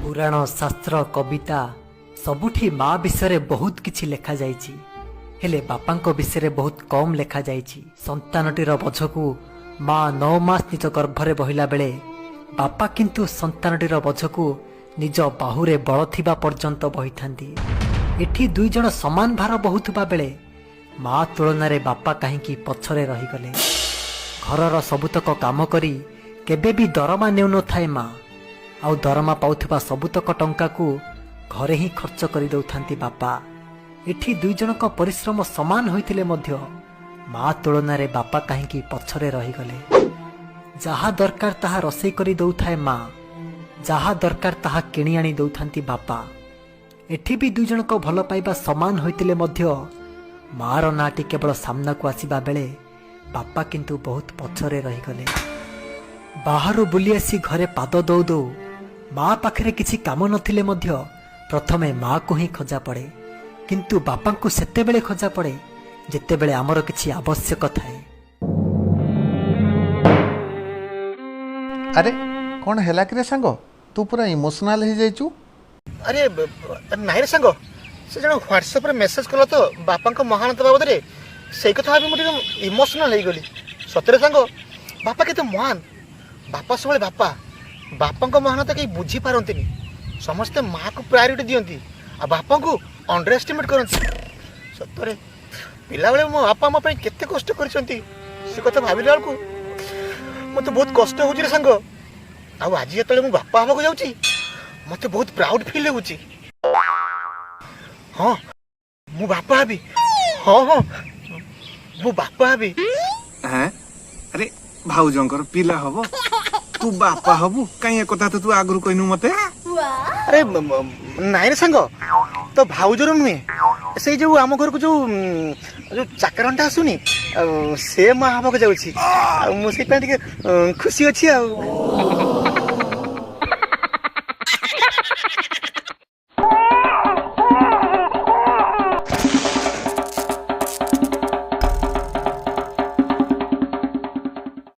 ପୁରାଣ, ଶାସ୍ତ୍ର, କବିତା ସବୁଠି ମା ବିଷୟରେ ବହୁତ କିଛି ଲେଖାଯାଇଛି, ହେଲେ ବାପାଙ୍କ ବିଷୟରେ ବହୁତ କମ୍ ଲେଖାଯାଇଛି। ସନ୍ତାନଟିର ବୋଝକୁ ମା 9 ମାସ ନିଜ ଗର୍ଭରେ ବହିଲା ବେଳେ ବାପା କିନ୍ତୁ ସନ୍ତାନଟିର ବୋଝକୁ ନିଜ ବାହୁରେ ବଳ ଥିବା ପର୍ଯ୍ୟନ୍ତ ବହିଥାନ୍ତି। ଏଠି ଦୁଇ ଜଣ ସମାନ ଭାର ବହୁଥିବା ବେଳେ ମା ତୁଳନାରେ ବାପା କାହିଁକି ପଛରେ ରହିଗଲେ? ଘରର ସବୁତକ କାମ କରି କେବେ ବି ଦରମା ନେଉନଥାଏ ମା, ଆଉ ଦରମା ପାଉଥିବା ସବୁତକ ଟଙ୍କାକୁ ଘରେ ହିଁ ଖର୍ଚ୍ଚ କରିଦେଉଥାନ୍ତି ବାପା। ଏଠି ଦୁଇ ଜଣଙ୍କ ପରିଶ୍ରମ ସମାନ ହୋଇଥିଲେ ମଧ୍ୟ ମା ତୁଳନାରେ ବାପା କାହିଁକି ପଛରେ ରହିଗଲେ? ଯାହା ଦରକାର ତାହା ରୋଷେଇ କରି ଦେଉଥାଏ ମା, ଯାହା ଦରକାର ତାହା କିଣି ଆଣି ଦେଉଥାନ୍ତି ବାପା। ଏଠି ବି ଦୁଇ ଜଣଙ୍କ ଭଲ ପାଇବା ସମାନ ହୋଇଥିଲେ ମଧ୍ୟ ମାର ନାଁଟି କେବଳ ସାମ୍ନାକୁ ଆସିବା ବେଳେ ବାପା କିନ୍ତୁ ବହୁତ ପଛରେ ରହିଗଲେ। ବାହାରୁ ବୁଲି ଆସି ଘରେ ପାଦ ଦଉ ଦଉ ମା ପାଖରେ କିଛି କାମ ନଥିଲେ ମଧ୍ୟ ପ୍ରଥମେ ମାକୁ ହିଁ ଖୋଜା ପଡ଼େ, କିନ୍ତୁ ବାପାଙ୍କୁ ସେତେବେଳେ ଖୋଜା ପଡ଼େ ଯେତେବେଳେ ଆମର କିଛି ଆବଶ୍ୟକ ଥାଏ। ଆରେ, କ'ଣ ହେଲା କିରେ ସାଙ୍ଗ? ତୁ ପୁରା ଇମୋସନାଲ ହେଇଯାଇଛୁ। ଆରେ ନାଇଁ ରେ ସାଙ୍ଗ, ସେ ଜଣେ ହ୍ୱାଟ୍ସଆପ୍ରେ ମେସେଜ୍ କଲା ତ ବାପାଙ୍କ ମହାନତା ବାବଦରେ, ସେଇ କଥା ଭାବି ମୁଁ ଟିକେ ଇମୋସନାଲ୍ ହେଇଗଲି। ସତରେ ସାଙ୍ଗ, ବାପା କେତେ ମହାନ। ବାପା ସବୁବେଳେ ବାପା। ବାପାଙ୍କ ମହାନତା କେହି ବୁଝିପାରନ୍ତିନି। ସମସ୍ତେ ମାଆକୁ ପ୍ରାୟୋରିଟି ଦିଅନ୍ତି ଆଉ ବାପାଙ୍କୁ ଅଣ୍ଡର ଏଷ୍ଟିମେଟ୍ କରନ୍ତି। ସତରେ ପିଲାବେଳେ ମୋ ବାପା ମୋ ପାଇଁ କେତେ କଷ୍ଟ କରିଛନ୍ତି, ସେ କଥା ଭାବିଲା ବେଳକୁ ମୋତେ ବହୁତ କଷ୍ଟ ହେଉଛି ରେ ସାଙ୍ଗ। ଆଉ ଆଜି ଯେତେବେଳେ ମୁଁ ବାପା ହେବାକୁ ଯାଉଛି, ମୋତେ ବହୁତ ପ୍ରାଉଡ୍ ଫିଲ୍ ହେଉଛି। ହଁ, ମୁଁ ବାପା ହେବି। ହଁ, ମୁଁ ବାପା ହେବି। ହେଁ? ଆରେ, ଭାଉଜଙ୍କର ପିଲା ହବ, ତୁ ବାପା ହବୁ? କାଇଁ, ଏ କଥା ତ ତୁ ଆଗରୁ କହିନୁ ମତେ। ଆରେ ନାଇଁ ରେ ସାଙ୍ଗ, ତ ଭାଉଜର ନୁହେଁ, ସେଇ ଯୋଉ ଆମ ଘରକୁ ଯୋଉ ଚାକରଣଟା ଆସୁନି, ଆଉ ସେ ମା ହବାକୁ ଯାଉଛି। ଆଉ ମୁଁ ସେଇଥିପାଇଁ ଟିକେ ଖୁସି ଅଛି ଆଉ।